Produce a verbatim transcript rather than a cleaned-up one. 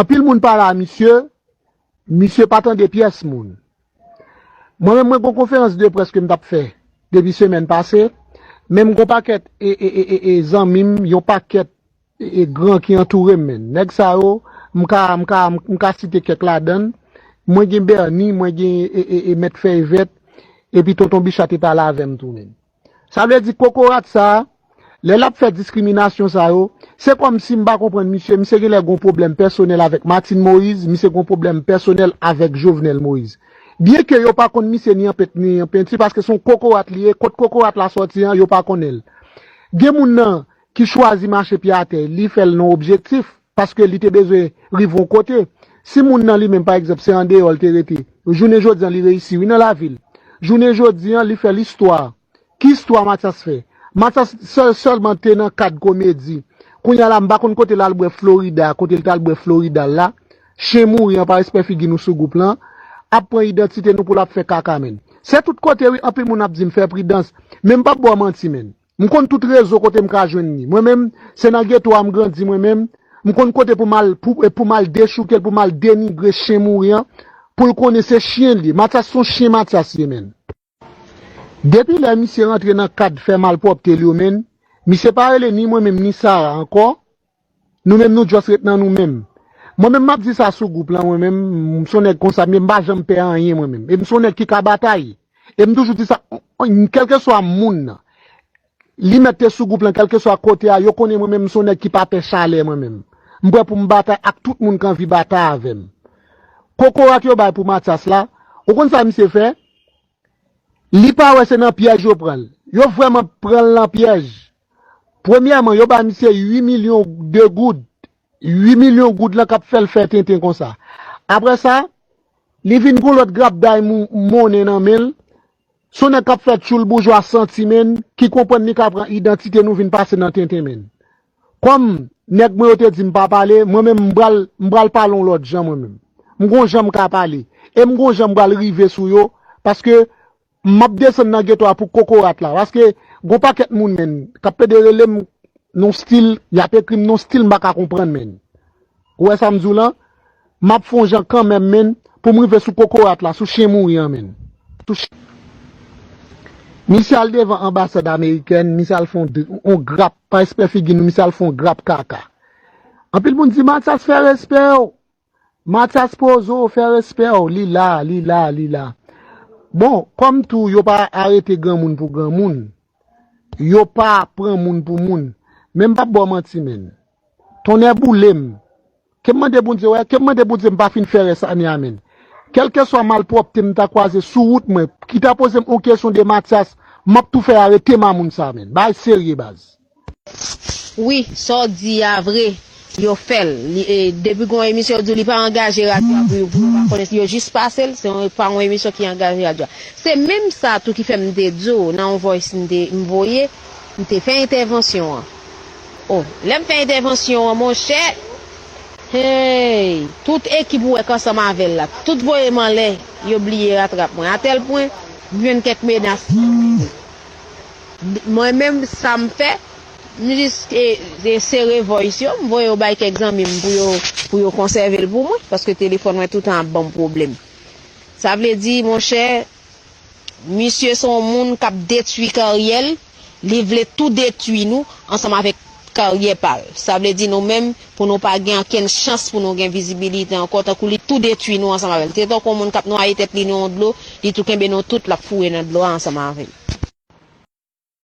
Anpil moun pale a misye, misye pa tande pyès moun. Mwen menm, mwen gon konferans de près ke m t ap fè depi semèn pase, men m gon pakèt e, e, e, e, e zanmi m, yon pakèt e, e gran ki antoure m, menn. Nèg sa yo, m ka, m ka, m ka site kèk ladan l. Mwen gen Bèni, mwen gen e, e, e Mèt Fèy Vèt, epi Tonton Bicha te pale avè m tou, menn. Sa vle di kokorat sa a, lè l ap fè diskriminasyon sa yo, se kòmsi m pa konprann misye, misye genlè gon pwoblèm pèsonèl avèk Martine Moïse, misye gon pwoblèm pèsonèl avèk Jovenel Moïse. Byenke yo pa konn misye ni an pent ni an penti, paske se yon kokorat li ye, kot kokorat la sòti an, yo pa konnen l. Gen moun nan ki chwazi mache pye atè, li fè l nan objektif, paske li te bezwen rive yon kote. Si moun nan li menm, pa egzanp, se andeyò l te rete, jounen jodi an, li reyisi, wi, nan lavi l. Jounen jodi an, li fè listwa. Ki istwa Mathias fè? Mathias sèl, sèlman te nan kad komedi. Kounye a la, m pa konn kote l al bwè Florida, kote l t al bwè Florida l la. Chen mouri an pa respè figi nou sou gwoup lan. Ap pran idantite nou pou l ap fè kaka, menn. Se tout kote, wi, anpil moun ap di m fè pridans. Men m p ap ba w manti, menn. M konn tout rezo kote m ka jwenn li. Mwen menm, se nan geto a m grandi, mwen menm. M konn kote pou m al, pou, pou m al dechouke l, pou m al denigre chen mouri an, pou l konnen se chen l ye. Mathias se yon chen Mathias ye, menn. Depi lè misye rantre nan kad fè malpwòpte l yo, menn, misye pa rele ni mwen menm ni Sara ankò. Nou menm nou just ret nan nou menm. Mwen menm m ap di sa sou gwoup lan, mwen menm, m se yon nèg konsa, men m pa janm pè anyen mwen menm. E m se yon nèg ki ka batay. E m toujou di sa, kèlkeswa moun nan. Li mèt te sou gwoup lan, kèlkeswa kote a, yo konnen mwen menm m se yon nèg ki pa pè chalè mwen menm. M prè pou m batay ak tout moun ki anvi batay avè m. Kokorat yo bay pou Mathias la, ou konn sa misye fè? Li pa wè se nan pyèj yo pran l. Yo vrèman pran l nan pyèj. Premyèman, yo ba misye uit milyon de goud. Uit milyon goud lan k ap fè l fè tenten konsa. Apre sa, li vin gon lòt grapday mou-, monnen nan men l. Se yon nèg k ap fè tchoul boujwa santi, menn, ki konprann li ka pran idantite nou vin pase nan tenten, menn. Kòm nèg mwen yo te di m pa pale, mwen menm m pral, m pral pale yon lòt jan mwen menm. M gon jan m ka pale. E m gon jan m pral rive sou yo, paske m ap desann nan geto a pou kokorat la. Paske gon pakèt moun, menn, k ap pede rele m nan yon stil, y ap ekri m nan yon stil m pa ka konprann, menn. Ou wè sa m di w lan? M ap fè yon jan kanmenm, menn, pou m rive sou kokorat la, sou chen mouri an, menn. Sou ch-, misye al devan anbasad amerikèn, misye al fè yon d-, yon grap, pa respè figi nou, misye al fè yon grap kaka. Anpil moun di, Mathias fè respè w. Mathias poze w, fè respè w. Li la, li la, li la. Bon, kòm tou, yo pa arete granmoun pou granmoun. Yo pa pran moun pou moun. Men m p ap ba w manti, menn. Tonnè boule m. Ke m mande Bondye, wè, ke m mande Bondye m pa fin fè rès ane a, menn. Kèlkeswa malpwòpte m ta kwaze sou wout mwen, ki ta poze m yon kesyon de Mathias, m ap tou fè arete mamoun sa, menn. Bagay serye, baz. Wi, sa w di a vre, yo fè l. Li, e, depi gon emisyon yo di w li pa angaje radyo a pou yo, pou yo pa konnen, yo jis pase l, se yon, pa yon emisyon ki angaje radyo a. Se menm sa tou ki fè m te di w nan yon voice m te, m voye, m te fè entèvansyon an. O, lè m fè entèvansyon an, monchè, hey, tout ekip ou wè k ansanm avè l la, tout voye m anlè, yo bliye ratrap mwen. Atèl pwen, m jwenn kèk menas. Mwen menm, sa m fè, m jis e, e sere voice yo, m voye yo bay kèk zanmi m pou yo, pou yo konsève l pou mwen, paske telefòn mwen toutan ap ban m pwoblèm. Sa vle di, monchè, misye se yon moun k ap detwi karyè l, li vle tou detwi nou ansanm avèk karyè pa l. Sa vle di nou menm, pou nou pa gen okenn chans pou nou gen vizibilite ankò, tankou li tou detwi nou ansanm avè l. Se tankou yon moun k ap nwaye tèt li nan yon dlo, li tou kenbe nou tout, l ap foure nan dlo a ansanm avè l.